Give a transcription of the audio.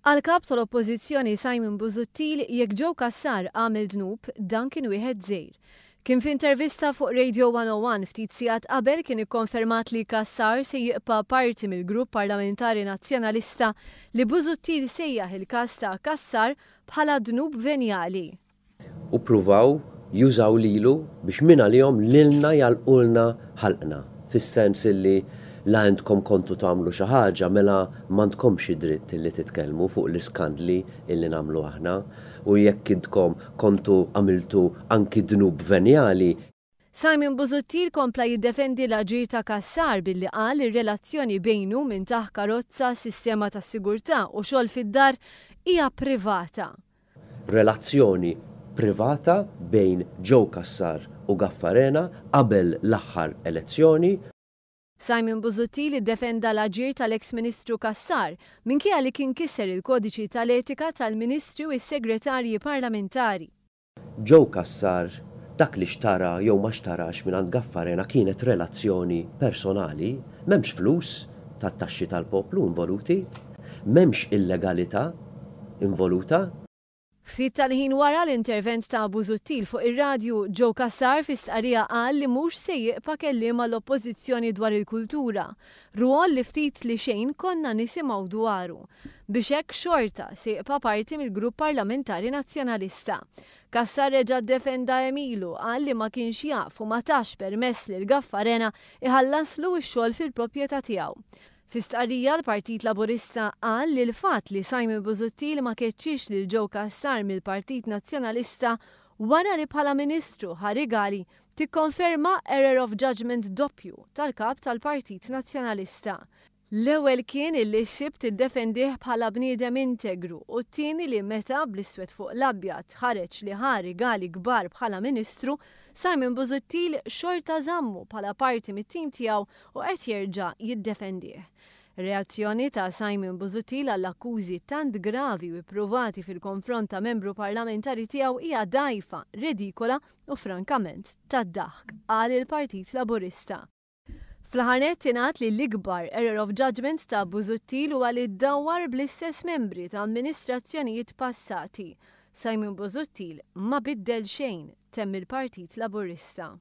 Għall-Kap tal-Oppożizzjoni Simon Busuttil, jekk Joe Cassar għamel dnub, dan kien wieħed żgħir. Kien f'intervista fuq Radio 101 ftit sigħat qabel kien ikkonfermat li Cassar se jibqa' parti mill-Grupp Parlamentari Nazzjonalista li Busuttil sejjaħ il-każ ta' Cassar bħala dnub venjali. U ppruvaw jużaw lilu biex mingħalihom lilna jagħlqulna ħalqna, fis-sens illi la intkom kontu tagħmlu xi ħaġa mela m'għandkomx id-dritt illi titkellmu fuq l-iskandli illi nagħmlu aħna u jekk intkom kontu għamiltu anki dnub venjali. Simon Busuttil kompla jiddefendi l-aġir ta' Cassar billi qal li r-relazzjoni bejnu min tah karozza, sistema ta' sigurtà u xogħol fid-dar hija privata. Relazzjoni privata bejn Joe Cassar u Gaffarena qabel l-aħħar elezzjoni. Simon Busuttil iddefenda l-aġir tal-eks Ministru Cassar minkejja li kien kiser il-kodiċi tal-etika tal-Ministri u s-Segretarji Parlamentari. Joe Cassar, dak li xtara jew ma xtarax mingħand Gaffarena kienet relazzjoni personali, m'hemmx flus tat-taxxi tal-poplu involuti, m'hemmx illegalità involuta. Ftit tal-ħin wara l-intervent ta' Busuttil fuq ir-radju, Joe Cassar fi stqarrija qal li mhux se jiqpa' kelliem għall-Oppożizzjoni dwar il-kultura, rwol li ftit li xejn konna nisimgħu dwaru. Biex hekk xorta se jibqa' parti mill-Grupp Parlamentari Nazzjonalista. Cassar reġa' ddefenda għemilu, qal li ma kienx jaf u ma tax permess lil Gaffarena iħallaslu x-xogħol fil-propjetà tiegħu. Fi stqarrija l-Partit Laburista qal li l-fatt li Simon Busuttil ma keċċiex lil Joe Cassar mill-Partit Nazzjonalista wara li bħala Ministru ħa rigali tikkonferma error of judgement doppju tal-Kap tal-Partit Nazzjonalista. L-ewwel kien illi s-Sibt iddefendih bħala bniedem integru u t-tieni li meta, bl-iswed fuq l-abjad, ħareġ li ħa rigali kbar bħala Ministru, Simon Busuttil xorta żammu bħala parti mit-tim tiegħu u qed jerġa' jiddefendih. Ir-reazzjoni ta' Simon Busuttil għall-akkużi tant gravi u ippruvati fil-konfront ta' membru parlamentari tiegħu hija dgħajfa, redikola u frankament tad-daħk, qal il-Partit Laburista. Fl-aħħar nett ingħad li l-ikbar error of judgement ta' Busuttil huwa li ddawwar bl-istess membri ta' amministrazzjonijiet passati. Simon Busuttil ma biddel xejn, temm il-Partit Laburista.